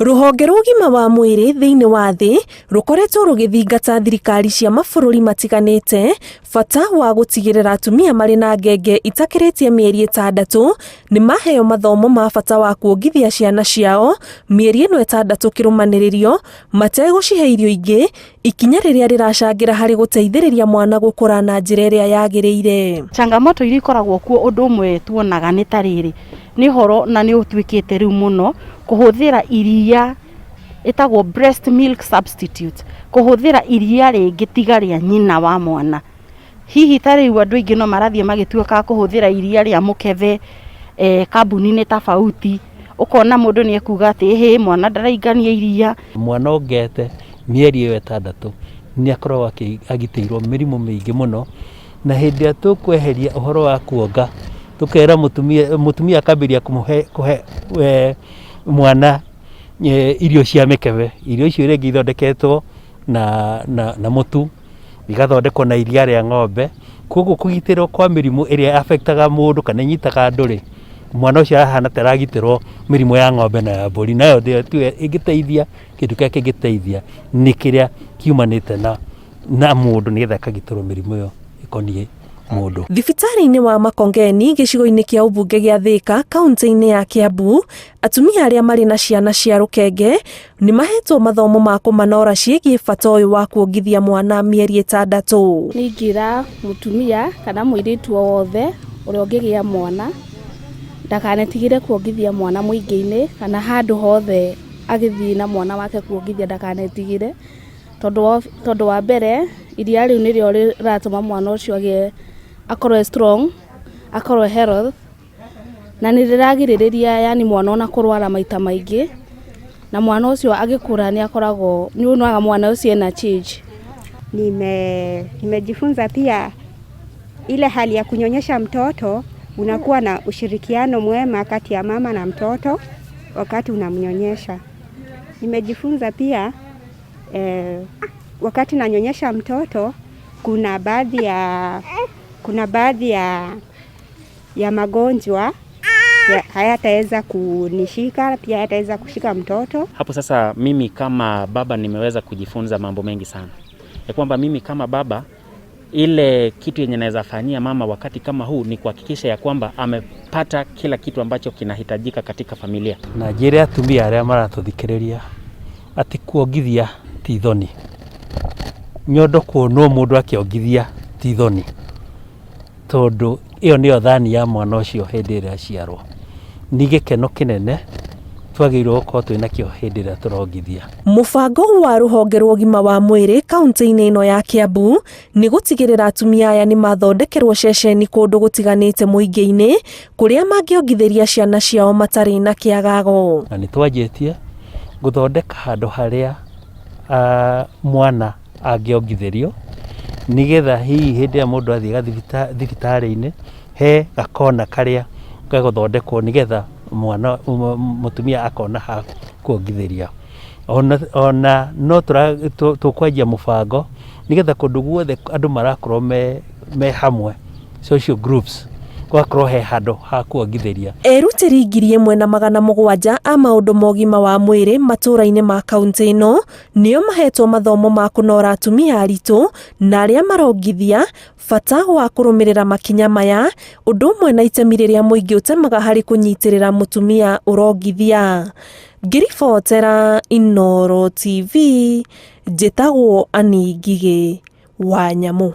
Rũhonge rwa ũgima wa mwĩrĩ thĩinĩ wa thĩ rũkoretwo rũgĩthingata thirikari cia mabũrũri matiganĩte bata wa gũtigĩrĩra atumia marĩ na ngenge itakĩrĩtie mĩeri ĩtandatũ nĩ maheo mathomo ma bata wa kuongithia ciana ciao mĩeri ĩno ĩtandatũ kĩrũmanĩrĩrio mategũcihe irio ingĩ, ikinya rĩrĩa rĩracangĩra harĩ gũteithĩrĩria mwana gũkũra na njĩra ĩrĩa yagĩrĩire. Changamoto iria ikoragwo kuo ũndũ ũmwe tuonaga nĩ ta rĩrĩ, nĩ ũhoro na nĩ ũtuĩkĩte rĩu mũno, kũhũthĩra iria ĩtagwo breast milk substitute, kũhũthĩra iria rĩngĩ tiga rĩa nyina wa mwana. Hihi ta rĩu andũ aingĩ no marathiĩ magĩtuĩka a kũhũthĩra iria rĩa mũkebe kambuni-inĩ tofauti, ũkona mũndũ nĩ ekuga atĩ ĩhĩ mwana ndaraingania iria. Mwana ongete mĩeri ĩyo ĩtandatũ nĩ akoragwo agitĩirwo mĩrimũ mĩingĩ mũno, na hĩndĩ ĩrĩa tũkweheria ũhoro wa kuonga, tũkera mũtumia, mũtumia akambĩrĩria kũmũhe kũhe mwana irio cia mĩkebe, irio icio rĩngĩ ithondeketwo na, na, na mũtu, igathondekwo na iria rĩa ng'ombe, koguo kũgitĩrwo kwa mĩrimũ ĩrĩa affectaga mũndũ kana ĩnyitaga andũ rĩ, mwana ũcio arahana ta aragitĩrwo mĩrimũ ya ng'ombe na ya mbũri, nayo tiyo ĩngĩteithia, kĩndũ kĩrĩa kĩngĩteithia nĩ kĩrĩa kiumanĩte na na mũndũ nĩgetha akagitĩrwo mĩrimũ ĩyo ĩkoniĩ mũndũ. Thibitarĩ-inĩ wa Makongeni gĩcigo-inĩ kĩa ũmbunge gĩa Thĩka kaunti-inĩ ya Kiambu, atumia arĩa marĩ na ciana cia rũkenge nĩ mahetwo mathomo ma kũmanora ciĩgiĩ bata ũyũ wa kuongithia mwana mĩeri ĩtandatũ. Nĩ ingĩra mũtumia kana mũirĩtu o wothe ũrĩa ũngĩgĩa mwana ndakanetigĩre kuongithia mwana mũingĩ-inĩ kana handũ hothe agĩthiĩ na mwana wake kuongithia ndakanetigĩre. Tondũ wa mbere iria rĩu nĩrĩo rĩratũma mwana ũcio agĩe akorwo e strong, akorwo e health, na nĩ rĩragirĩrĩria yaani mwana ona kũrwara maita maingĩ, na mwana ũcio agĩkũra nĩ akoragwo, nĩ wonaga mwana ũcio ena change. Nimejifunza pia ile hali ya kunyonyesha mtoto, unakuwa na ushirikiano mwema kati ya mama na mtoto wakati unamnyonyesha. Nimejifunza pia wakati nanyonyesha mtoto kuna baadhi ya magonjwa hayataweza kunishika, pia hayataweza kushika mtoto. Hapo sasa mimi kama baba nimeweza kujifunza mambo mengi sana, ya kwamba mimi kama baba ile kitu yenye naweza fanyia mama wakati kama huu ni kuhakikisha ya kwamba amepata kila kitu ambacho kinahitajika katika familia. Na njĩre atumia arĩa maratũthikĩrĩria atĩ kuongithia ti thoni, nyondo kuonwo mũndũ akĩongithia ti thoni, tondũ ĩyo nĩyo thani ya mwana ũcio hĩndĩ ĩrĩa aciarwo. Nĩ gĩkeno kĩnene twagĩrĩirwo gũkorwo twĩnakĩo hĩndĩ ĩrĩa tũrongithia. Mũbango wa rũhonge rwa ũgima wa mwĩrĩ kaunti-inĩ ĩno ya Kiambu nĩ gũtigĩrĩra atumia aya nĩ mathondekerwo ceceni kũndũ gũtiganĩte mũingĩ-inĩ kũrĩa mangĩongithĩria ciana ciao matarĩ na kĩagago. Na nĩ twanjĩtie gũthondeka handũ harĩa mwana angĩongithĩrio nĩgetha hihi hĩndĩ ĩrĩa mũndũ athiĩ thibitarĩ-inĩ he gakona karĩa gegũthondekwo nĩgetha mwana mũtumia akona ha kuongithĩria. Ona no tũkwanjia mũbango nĩgetha kũndũ guothe andũ marakorwo me hamwe, social groups, gũgakorwo he handũ ha kuongithĩria. Erutĩri 1700 a maũndũ ma ũgima wa mwĩrĩ matũũra-inĩ ma kaunti ĩno nĩo mahetwo mathomo ma kũnora atumia aritũ na arĩa marongithia bata wa kũrũmĩrĩra makinya maya, ũndũ ũmwe na itemi rĩrĩa mũingĩ ũtemaga harĩ kũnyitĩrĩra mũtumia ũrongithia. Ngĩribotera Inooro TV, njĩtagwo Annie Ngigĩ wa Nyamũ.